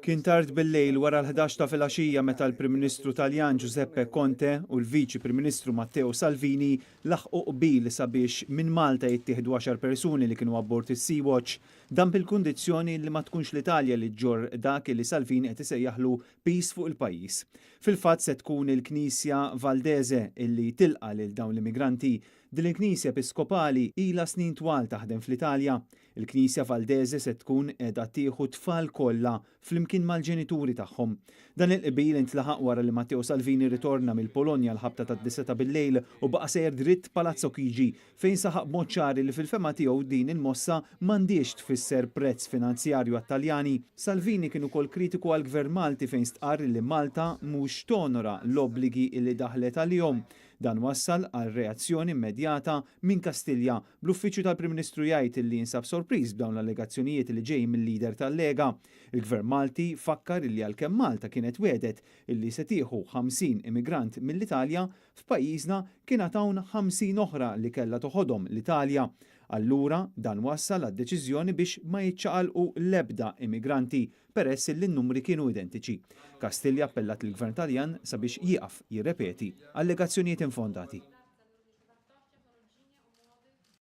Kien tard bil-lejl wara l-11 ta' filgħaxija meta l-Prim Ministru Taljan Giuseppe Conte u l-Viċi Prim Ministru Matteo Salvini laħqu qbil sabiex minn Malta jittieħdu għaxar persuni li kienu abbord is-Sea-Watch. Dan bil-kundizzjoni li ma tkunx l-Italja li ġġorr dak li Salvini qed isejjaħlu piż fuq il-pajjiż. Fil-fatt se tkun il-Knisja Valdese illi tilqa' lil dawn l-immigranti. Din il-Knisja Episkopali ilha snin twal taħdem fl-Italja. Il-Knisja Valdese se tkun qiegħda tieħu t-tfal kollha flimkien mal-ġenituri tagħhom. Dan il-qbil intlaħaq wara li Matteo Salvini rritorna mill-Polonja l-ħabta tad-disgħa ta' bil-lejl u baqa' sejjer dritt Palazzo Chigi fejn saħaq b'mod ċar li fil-fehma tiegħu din il-mossa m'għandhiex tfisser prezz finanzjarju għat-Taljani. Salvini kien ukoll kritiku għall-Gvern Malti fejn stqarr li Malta mhux tonora l-obbligi li daħlet għalihom. Dan wassal għal reazzjoni immedjata minn Kastilja Bl-Uffiċċju tal-Prim Ministru jgħid li jinsab sorpriż b'dawn l-allegazzjonijiet li ġejjin mil-leader tal-Lega. Il-Gvern Malti fakkar illi għalkemm Malta kienet wegħdet illi se tieħu 50 immigrant mill-Italja, f'pajjiżna kien għad hawn 50 oħra li kellha toħodhom l-Italja. Allura dan wassal għad-deċiżjoni biex ma jiċċaqalqu l-ebda immigranti peress illi n-numri kienu identiċi. Kastilja appellat lill-Gvern Taljan sabiex jieqaf jirrepeti allegazzjonijiet infondati.